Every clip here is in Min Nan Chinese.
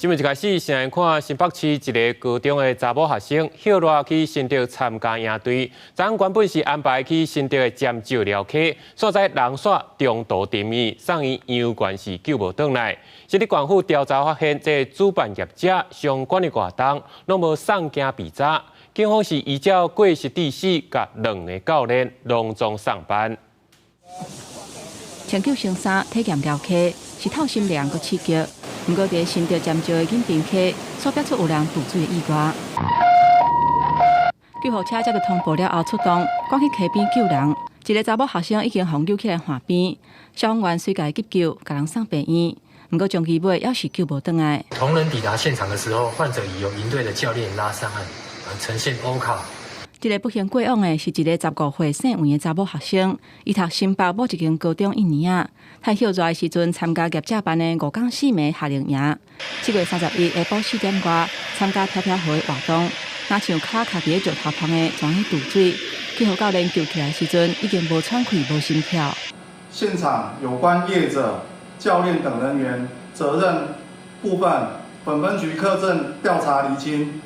新聞一開始，先來看新北市一个高中的查某學生，歇熱去新竹參加營隊，昨昏原本是安排去新竹的尖石寮溪，煞在人煞中途沉去，送醫猶原是救無轉來。新竹縣府調查發現，這個主辦業者相關的活動攏無送件備查，警方是依照過失致死佮兩个教練攏總送辦。穿救生衫體驗寮溪，是透心涼閣刺激。毋過，佇新竹尖石的錦屏溪，煞爆出有人墮水的意外。救護車接到通報了後出動，趕去溪邊救人。一个查某學生已經予扭起來岸邊，消防員隨共急救，共人送病院。毋過，終其尾猶是救無轉來。同仁抵達現場的時候，患者已由營隊的教練拉上岸，呈現OHCA。這个不幸過往的是一个15歲姓黃的查某學生，伊讀新北某一間高中一年仔，太歇熱的時陣參加業者辦的五工四暝夏令營。7月31下晡4點外參加飄飄河的活動，若像跤卡佇咧石頭旁的，怎去墮水？去予教練救起來時陣，已經無喘氣、無心跳。現場有關業者、教練等人員責任部分，本分局課正調查釐清，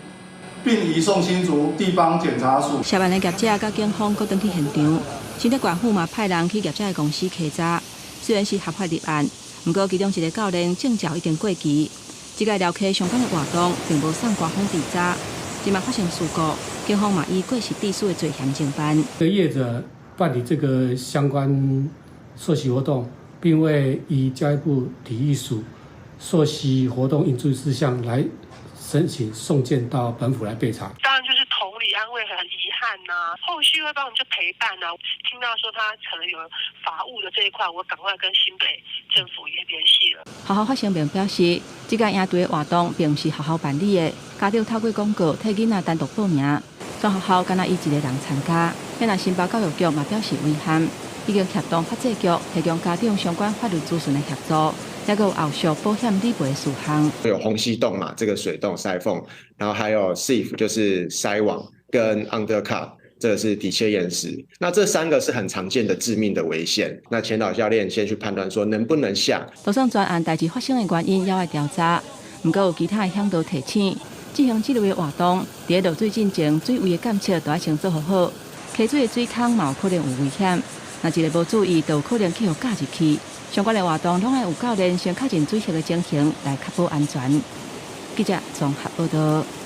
並移送新竹地方檢察署。涉案的業者佮警方閣轉去現場，新竹縣府嘛派人去業者的公司稽查。雖然是合法立案，毋過其中一个教練證照已經過期。這个寮溪相關的活動並無送官方備查，這馬發生事故，警方嘛以過失致死的罪嫌偵辦。這業者辦理這個相關溯溪活動，並未依教育部體育署溯溪活動應注意事項來申請送件到本府來備查。當然就是同理安慰，很遺憾吶，後續會幫我們就陪伴啊。聽到說他可能有法務的這一塊，我趕快跟新北政府也聯繫了。學校發聲明表示，這個營隊的活動並毋是學校辦理的，家長透過廣告替囡仔單獨報名，全學校干焦伊一個人參加。遐新北教育局嘛表示遺憾，已經協同法制局提供家長相關法律諮詢的協助。抑閣有後續保險理賠事項。有虹吸洞嘛，這個水洞塞縫，然後還有 sieve 就是篩網跟 undercut，這個是底切岩石。那這三個是很常見的致命的危險。那潛導教練先去判斷說能不能下。就算全案代誌發生的原因，猶愛調查。毋過有其他的嚮導提醒，進行這類的活動，佇咧落水進前，水位的監測都愛先做予好。溪水的水空嘛有可能有危險，若一个無注意，就有可能去予咬入去。相關的活動攏愛有教練先確認水域的情形，來確保安全。記者綜合報道。